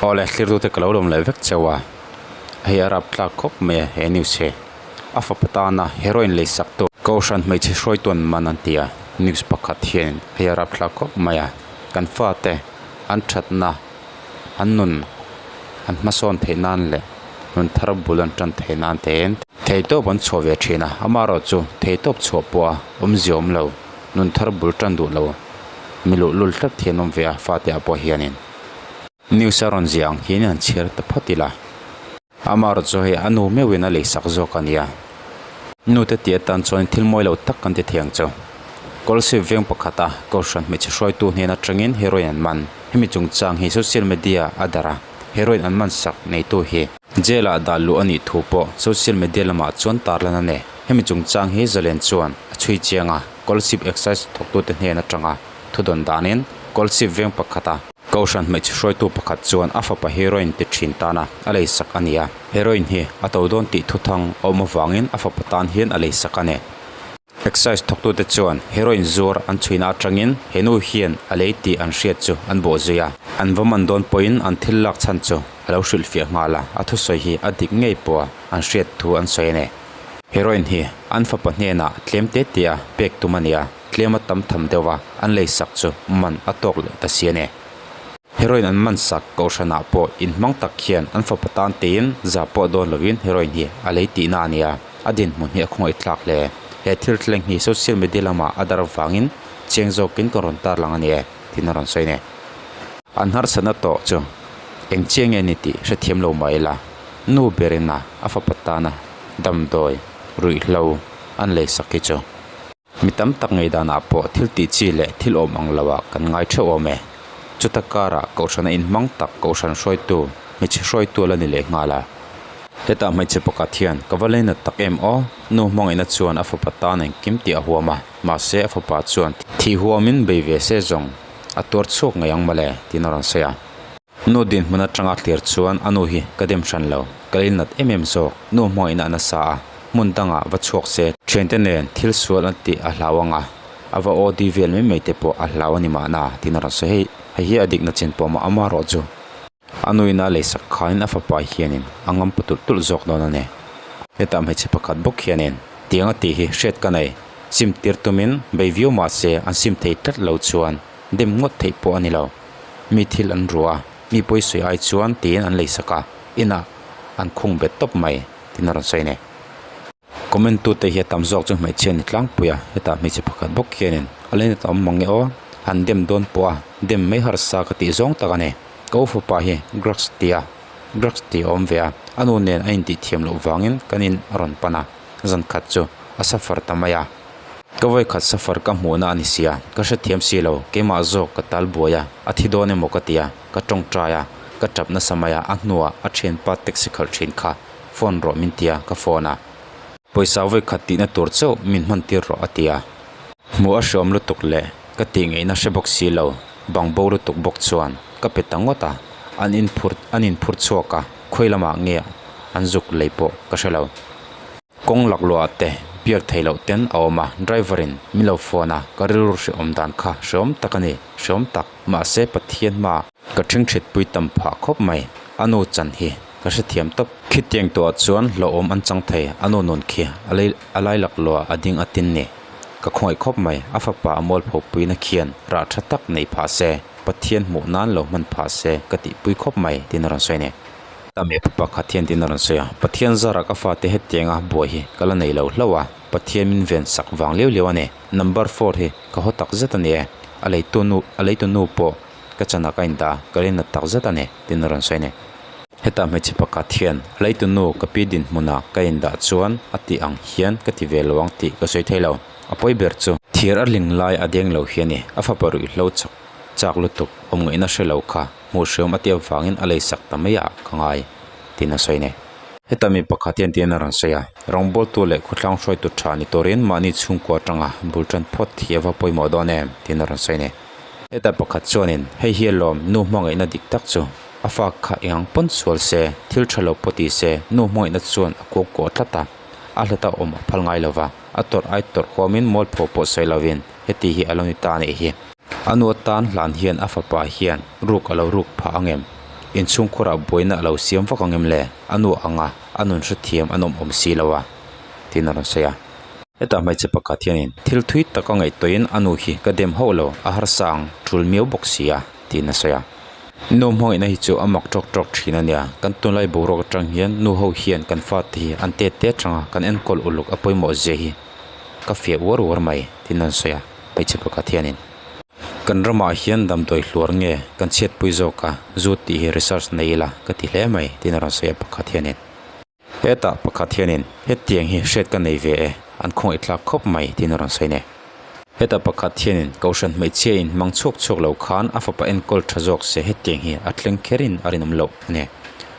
Awle thlir tute ka lo lawm leh vek chauh a, hei a rapthlak khawp mai a he news hi a fapa tana heroin lei sak tu kohhran hmeichhe hruaituan man an ti a news pakhat hian hei a rapthlak khawp mai a kan fate an thatna an nun an hmasawn theih nan leh nun thar bul an tan theih nan te theihtawp an chhuah ve thin a amaherawhchu theihtawp chhuah pawh a awmzia awm lo nun thar bul tan duh lo mi luhlul tlat hi an awm ve a fate ah pawh hianin. News a rawn ziah ang hian an chhiar ta phawt ila. Amaherawhchu hei a nu meuhin a leisak zawk a nia. Nu te tih atan chuan thil mawi lo tak kan ti thei ang chu. Kawlsip veng pakhata Kohhran hmeichhe hruaitu hnen atangin heroin an man. Hemi chungchang hi social media a darh a, heroin an man sak neitu hi jail ah dah luh a nih thu pawh social media lamah chuan tarlan a ni. Hemi chungchang hi Zalen chuan a chhui chiang a, Kawlsip Excise thawktute hnen atanga thudawn danin Kawlsip veng pakhata Kohhran hmeichhe hruaitu pakhat chuan a fapa heroin ti thin tana a leisak a ni a, heroin hi a to dawn tih thuthang a awm avangin a fapa tan hian a leisak a ni. Excise thawktute chuan heroin zuar an chhuina atangin he nu hian a lei tih an hriat chu an bawh zui a, an va man dawn pawhin an thil lak chhan chu a lo hrilhfiah nghal a, a thusawi hi a dik ngei pawha an hriat thu an sawi a ni. Heroin hi an fapa hnenah tlem te tia pek tum a ni a. Tlem a tam tham deuh a, an lei sak chu man a tawk leh ta si a ni. Heroin an man sak kohhranah pawh inhmang tak hian an fapa tan teiin za pawh dawn lovin heroin hi a lei tihna a ni a, a dinhmun hi a khawngaih tlak hle. He thil thleng hi social media lamah a dar avangin chiang zawkin kan rawn tarlang a ni e, tiin a rawn sawi a ni. An harsatna tawh chu eng chiang nge ni tih hrethiam lo mah ila, nu berin a a fapa tana damdawi ruihhlo an lei sak hi chu. Mi tam tak ngeidanah pawh thil tih chi leh thil awm ang loah kan ngai theuh awm e. Chuta karah kohhran a inhmang tak kohhran hruaitu, hmeichhe hruaitu a la ni leh nghal a. Hetah hmeichhe pakhat hian ka va leinat tak em aw? Nu hmangaihna chuan a fapa tan engkim tih a huam a, mahse a fapa chuan thih huamin bei ve se zawng a tuar chhuak ngei ang mawle tiin a rawn sawi a. Nu dinhmun atanga thlir chuan a nu hi ka dem hran lo, ka leinat em em zawk, nu hmangaihna a nasa a. Hmun dangah va chhuak se. Thiante nen thil sual an tih a hlau ang a, a va aw di vel mai mai te pawh a hlau a ni mahna tiin a rawn sawi. Hei hei hi a dikna chin pawh mah ama rawh chu. A nuina a leisak khanin a fapa hianin a ngam pa tulh tulh zawk dawn a ni. Hetah hmeichhe pakhat bawk hianin tiang a tih hi hriat ka nei. Sim tir tumin bei viau mah se an sim thei tlat lo chuan dem ngawt theih pawh a ni lo. Mi thil an ruah a, mi pawisawi ai chuan tiin an leisak a, inah an khung bet tawp mai. Tin a rawn sawi a ni. Comment tu te hi a tam zawk chu hmeichhia ni tlangpui a, hetah hmeichhe pakhat bawk hianin a lei na awm mang e aw, han dem dawn pawh a, dem mai harsa ka tih zawng tak a ni. Ka u fapa hi drugs ti a, drugs tih a awm ve a, a nu nen a intih thiam loh vangin kan in a rawn pan a, zan khat chu a suffer ta mai a. Ka vawikhat suffer ka hmuhna a ni sia, ka hrethiam si lo, keimah zawk ka tal buai a, a thi dawn emaw ka ti a, ka tawngtai a, ka tap nasa mai a, a hnuah a thianpa taxi khalh thin kha. Phone rawh min ti a, ka phone a. Pawisa vawi khat tihna tur chauh min hman tir rawh a ti a. Hmuh a hreawm lutuk leh ka tih ngaihna hre bawk si lo, bang bo lutuk bawk chuan ka pe ta ngawt a, an inphur an inphur chhuak a, khawi lamah nge an zuk lei pawh ka hre lo. Kawng lakluah te biak theih loh ten a awm a, driver in min lo phone a, ka rilru hreawm dan kha hreawm tak a ni, hreawm tak, mahse Pathian hma ka ṭhingṭhit pui tam phah khawp mai, a nu chan hi. Ka hrethiam tawp. Khitiang tuah chuan hlauhawm an chang thei, a nu nun khi a lei a lai lak lua a ding a tin ni. Ka khawngaih khawp mai, a fapa a mualpho puina khian rah tha tak nei phah se, Pathian hmuh nan lo hman phah se ka tihpui khawp mai tiin a rawn sawi ni. Ta mi pakhat hian tiin a rawn sawi a, Pathian zarah ka fate hetianga buai hi ka la nei lo hlauh a, Pathian min ven sak vang liau liau a ni. Number four hi ka haw tak zet a ni e, a leitu nu a leitu nu pawh ka chanah ka indah a, ka rinat tak zet a ni tiin a rawn sawi ni. Hetah hmeichhe pakhat hian a leitu nu ka pi dinhmunah ka indah chuan a tih ang hian ka ti ve lo ang tih ka sawi thei lo. A pawi ber chu thir a ling lai a deng lo hi a ni. A fapa ruihhlo chak chak lutuk awm ngaihna hre lo kha hmuh hriam a tih avangin a lei sak ta mai ah ka ngai tiin a sawi ni. Heta mi pakhat hian tiin a rawn sawi a, rawngbawltu leh khawtlang hruaitu tha ni turin mahni chhungkua atanga bul tan phawt hi a va pawimawh dawn em tiin a rawn sawi ni. Heta pakhat chuanin hei hi alawm nu hmangaihna dik tak chu a fa kha eng pawn sual se, thil tha lo pawh ti se, nu hmangaihna chuan a kuak kuah tlat a, a hlata awm a phal ngai lova, a tawrh ai tawrh huamin mualpho pawh sawi lovin heti hi a lo ni ta a nih hi. A nu atan hlan hian a fapa hian ruk a lo ruk phah ang em? Inchhungkhurah buaina a lo siam vak ang em le? A nu anga a nun hrethiam an awm awm si lo a, tiin a rawn sawi a. Hetah hmeichhe pakhat hianin thil thui taka ngaihtuahin a nu hi ka dem hauh lo, a harsa ang tul miau bawk si a, tiin a sawi a. Nu hmangaihna hi chu a mak tawk tawk thin a nia, kan tunlai boruak atang hian nu ho hian kan fate hi an tet te atanga kan enkawl uluk a pawimawh zia hi ka fiah uar uar mai, tiin an sawi a, hmeichhe pakhat hianin. Kan ramah hian damdawi hluar nge kan chhiatpui zawk a, zu tih hi research nei ila ka ti hle mai, tiin a rawn sawi a pakhat hianin. Hetah pakhat hianin hetiang hi hriat ka nei ve e, an khawngaih tlak khawp mai tiin a rawn sawi nei. Hetah pakhat hianin Kohhran hmeichhia in hmang chhuak chhuak lo khan a fapa enkawl tha zawk se hetiang hi a thleng kherin a rinawm loh a ni.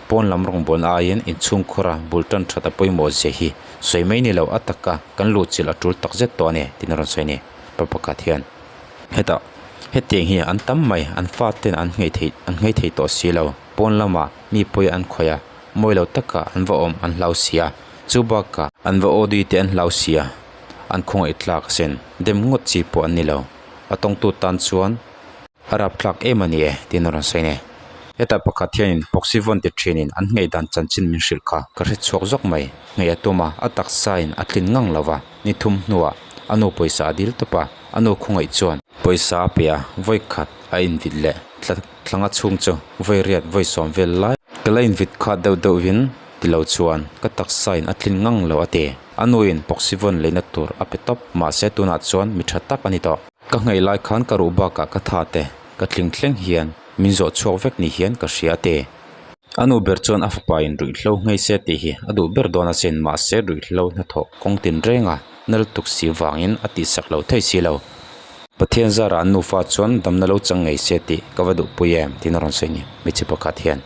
Pawn lam rawngbawlna aiin inchhungkhawra bul tan that a pawimawh zia hi sawi mai ni lo a taka kan luhchilh a tul takzet tawh a ni tiin a rawn sawi a ni. Pa pakhat hian hetah hetiang hi an tam mai an faten an nghei thei an nghei thei tawh si lo pawn lamah mi pawi an khawih a. Mawi lo taka an va awm an hlau si a, chu bakah an va aw te an hlau si a, an khawngaih tlak a sen dem ngawt chi pawh an ni lo. A tawngtu tan chuan a rap tlak em a ni e tiin a rawn sawi a ni. Hetah pakhat hianin Poxy vawn ti thinin an nghei dan chanchin min hrilh kha ka hre chhuak zawk mai. Nghei a tum a, a taksain a tlin ngang lo va, ni thum hnuah a nu pawisa a dil tawp a, a nu khawngaih chuan pawisa a pe a, vawi khat a invit leh tlat. Tlanga chhung chu vawi riat vawi sawm vel lai. Ka la invit khat deuh deuhvin ti lo chuan ka taksa in a tlin ngang lo a ti. A nuin Poxyvon leina tur a pe tawp mahse tunah chuan mi tha tak a ni tawh. Ka nghei lai khan ka ruh bakah ka tha te ka tling thleng hian min zawh chhuak vek ni hian ka hria a ti. A nu ber chuan a fapa in ruihhlo nghei se tih hi a duh ber dawn asin mahse ruihhlo hnathawh kawng tin renga nal tuk si vangin a tihsak lo thei si lo. Pathian zarah an nufa chuan damna lo chang ngei se tih ka va duhpui em tiin a rawn sawi ni hmeichhe pakhat hian.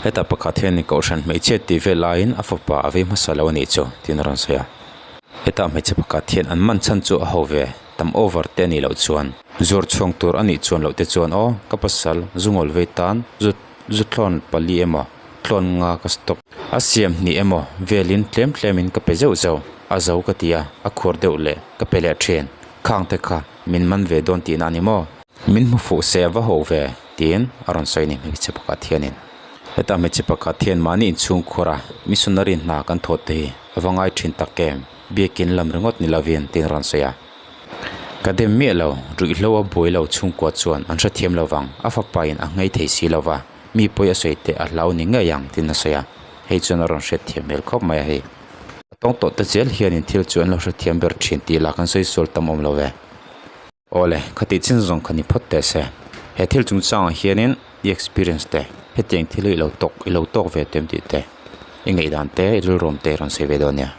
Hetah pakhat hian kohhran hmeichhia tih vel laiin a fapa a vei hmasa lo a nih chu tiin a rawn sawi a. Hetah hmeichhe pakhat hian an man chhan chu a ho ve tam over te a nih loh chuan. Zuar chhuang tur a nih chuan loh te chuan aw ka pasal zu ngawl vei tan zu zu thlawn pali emaw tlawn nga ka stock a siam hnih emaw velin tlem tlemin ka pe zeuh zeuh a zo ka ti a a khuar deuh leh ka pe leh thin. Khang te kha min man ve dawn tihna a ni maw? Min hmu fuh se a va ho ve, tiin a rawn sawi a ni hmeichhe pakhat hianin. Heta hmeichhe pakhat hian mahni inchhungkhur a missionary hna kan thawh te hi a va ngai thin tak em? Biakin lam ringawt ni lovin, tiin a rawn sawi a. Ka dem miah lo, ruihhlo a buai lo chhungkua chuan an hrethiam lo vang, a fapain a nghei thei si lo va, mi pawi a sawi teh a hlau ni ngei ang, tiin a sawi a. Hei chuan a rawn hriatthiam hmel khawp mai a hei. A tawng tawh te zel hianin thil chu an lo hrethiam ber thin tih lah kan sawi sual tam awm lo ve. Awle, khatih chin zawng kha ni phawt teh se. He thil chungchangah hianin i experience te, hetiang thil hi i lo tawk, i lo tawk ve tem tih te, i ngaihdan te, i rilruam te i rawn sawi ve dawn nia.